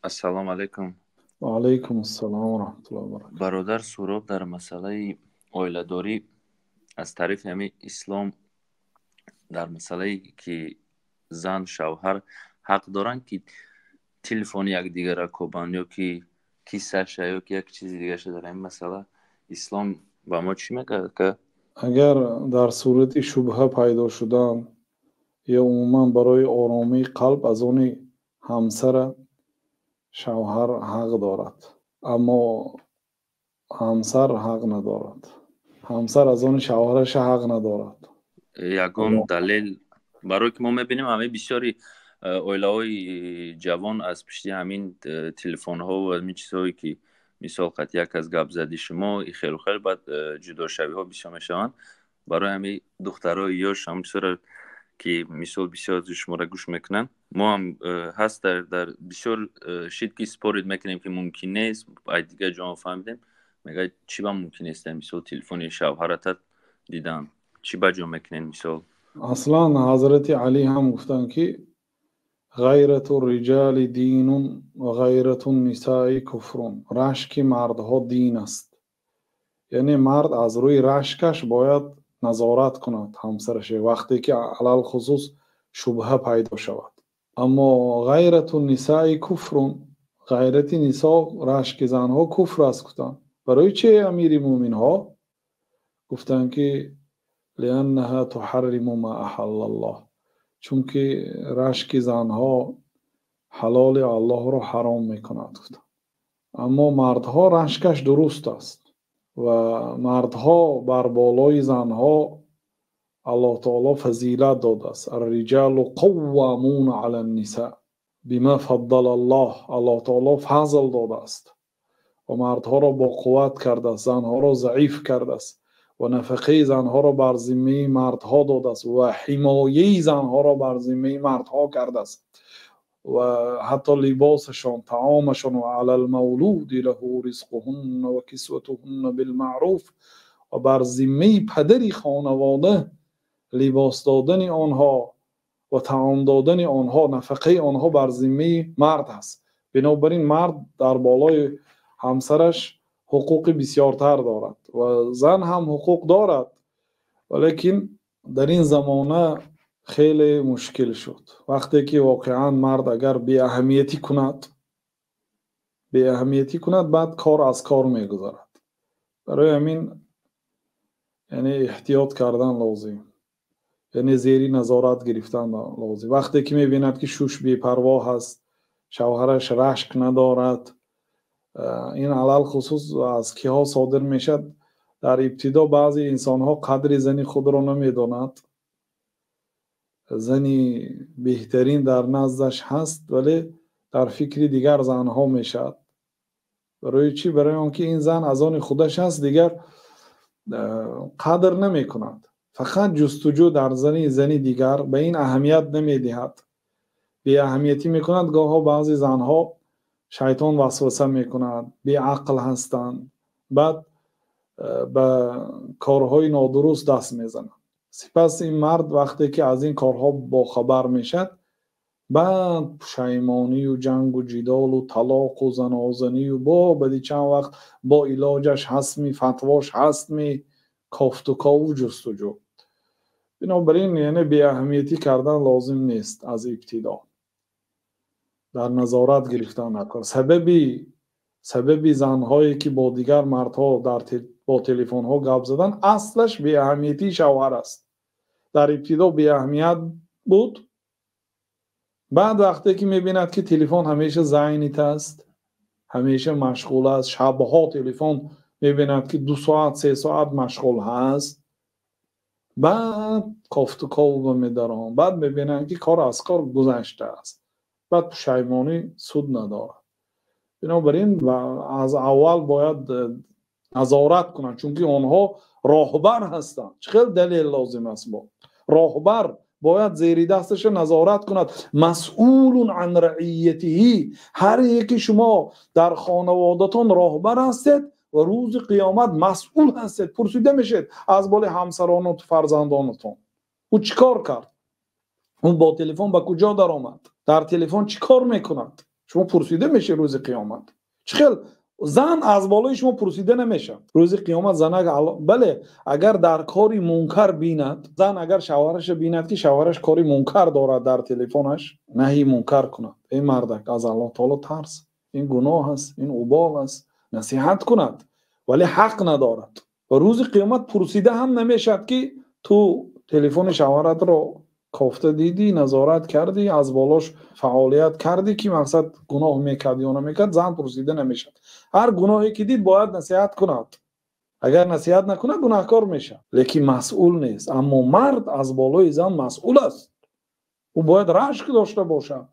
Ассалому алайкум. Ва алайкум ассалом ва раҳматуллоҳи ва баракатуҳ. Бародар Суроб, дар масъалаи оиладорӣ аз тарафи ҳамин ислом, дар масъалае ки зан шавҳар ҳақ доранд, ки телефони якдигарро кобанд ё ки кисаша ё ки як чизи дигараша, дар ҳамин масъала ислом ба мо чӣ мегӯяд, ка? Агар дар сурати шубҳа пайдо шудан ё умуман барои оромии қалб, аз они ҳамсара шавҳар ҳақ дорад, аммо ҳамсар ҳақ надорад. Ҳамсар аз они шавҳараша ҳақ надорад. Ягон далел? Барое ки мо мебинем, ҳамаи бисёри оилаҳои ҷавон аз пишти ҳамин телефонҳо ва ҳамин чизҳое, ки мисол қат як аз гап зади шумо и хелу хел, баъд ҷудошавиҳо бисёр мешаванд. Барои ҳамин духтарои ёш ҳам бисёр, ки мисол бисёр шуморо гӯш мекунанд, мо ҳам ҳаст дар бисёр шид, ки спорить мекунем, ки мумкин нест. Ай дигар ҷо фаҳмидем, мегӯяд, чӣ ба мумкин нест, мисол, телефони шавҳарата дидан чӣ ба ҷо мекунед, мисол? Аслан Ҳазрати Алӣ ҳам гуфтанд, ки ғайрату риҷали динун ва ғайрату нисаи куфрун. Рашки мардҳо дин аст, яъне мард аз рӯи рашкаш бояд назорат кунад ҳамсараше, вақте ки алалхусус шубҳа пайдо шавад. Аммо ғайрату нисаи куфрун, ғайрати нисо, рашки занҳо куфр аст, гуфтанд. Барои чи, амири мӯминҳо? Гуфтанд, ки лианнаҳа туҳарриму ма аҳаллаллоҳ, чунки рашки занҳо ҳалоли Аллоҳро ҳаром мекунад, гуфтанд. Аммо мардҳо рашкаш дуруст аст ва мардҳо бар болои занҳо Аллоҳ таоло фазилат додааст. Арриҷалу қаввамуна ала нниса бима фаддалаллоҳ. Аллоҳ таоло фазл додааст ва мардҳоро бо қувват кардааст, занҳоро заиф кардааст ва нафақаи занҳоро бар зиммаи мардҳо додааст ва ҳимояи занҳоро бар зиммаи мардҳо кардааст ва ҳатто либосашон, таомашон, ва алал мавлуди лаҳу ризқуҳунна ва кисватуҳунна билмаъруф, ва бар зиммаи падари хонавода либос додани онҳо ва таом додани онҳо, нафақаи онҳо бар зиммаи мард аст. Бинобар ин мард дар болои ҳамсараш ҳуқуқи бисёртар дорад ва зан ҳам ҳуқуқ дорад, валекин дар ин замона хеле мушкил шуд. Вақте ки воқеан мард агар беаҳамиятӣ кунад, беаҳамиятӣ кунад, баъд кор аз кор мегузарад. Барои ҳамин, яъне, эҳтиёт кардан лозим, яъне зери назорат гирифтан лозим. Вақте ки мебинад, ки шуш бепарво ҳаст, шавҳараш рашк надорад, ин алалхусус аз киҳо содир мешавад? Дар ибтидо баъзе инсонҳо қадри зани худро намедонад. Зани беҳтарин дар наздаш ҳаст, вале дар фикри дигар занҳо мешавад. Барои чӣ? Барои он ки ин зан аз они худаш аст, дигар қадр намекунад, фақат ҷустуҷӯ дар зани дигар, ба ин аҳамият намедиҳад, беаҳамиятӣ мекунад. Гоҳо баъзе занҳо шайтон васваса мекунад, беақл ҳастанд, баъд ба корҳои нодуруст даст мезананд. Сипас ин мард вақте ки аз ин корҳо бохабар мешавад, баъд пушаймонию ҷангу ҷидолу талоқу занозанию бо баъди чанд вақт бо илоҷаш ҳастми, фатвош ҳастми, кофтукову ҷустуҷӯ. Бинобар ин, яъне, беаҳамиятӣ кардан лозим нест аз ибтидо, дар назорат гирифтан накор. Сабаби занҳое ки бо дигар мардҳо дар бо телефонҳо гап задан, аслаш беаҳамиятии шавҳар аст. Дар ибтидо беаҳамият буд, баъд вақте ки мебинад, ки телефон ҳамеша занят аст, ҳамеша машғул аст, шабҳо телефон мебинад, ки 2 соат, 3 соат машғул ҳаст, баъд кофтуков медарон, баъд мебинанд, ки кор аз кор гузаштааст, баъд пушаймонӣ суд надорад. Бинобар ин аз аввал бояд назорат кунанд, чунки онҳо роҳбар ҳастанд. Чӣ хел далел лозим аст? Бо роҳбар бояд зери дасташа назорат кунад. Масъулун ан раиятиҳи. Ҳар яки шумо дар хонаводатон роҳбар ҳастед ва рӯзи қиёмат масъул ҳастед, пурсида мешавед аз боли ҳамсаронату фарзандонатон. Ӯ чӣ кор кард? Ӯ бо телефон ба куҷо даромад? Дар телефон чӣ кор мекунад? Шумо пурсида мешавед рӯзи қиёмат. Чӣ хел зан аз болои шумо пурсида намешавад рӯзи қиёмат? Занак, бале, агар дар кори мункар бинад, зан агар шавҳараша бинад, ки шавҳараш кори мункар дорад дар телефонаш, наҳи мункар кунад: «Эй мардак, аз Аллоҳ таоло тарс, ин гуноҳ аст, ин убол аст», насиҳат кунад, вале ҳақ надорад ва рӯзи қиёмат пурсида ҳам намешавад, ки ту телефони шавҳаратро кофта дидӣ, назорат кардӣ, аз болош фаъолият кардӣ, ки мақсад гуноҳ мекард ё намекард. Зан пурсида намешавад. Ҳар гуноҳе ки дид, бояд насиҳат кунад. Агар насиҳат накунад, гунаҳкор мешавад, лекин масъул нест. Аммо мард аз болои зан масъул аст, ӯ бояд рашк дошта бошад.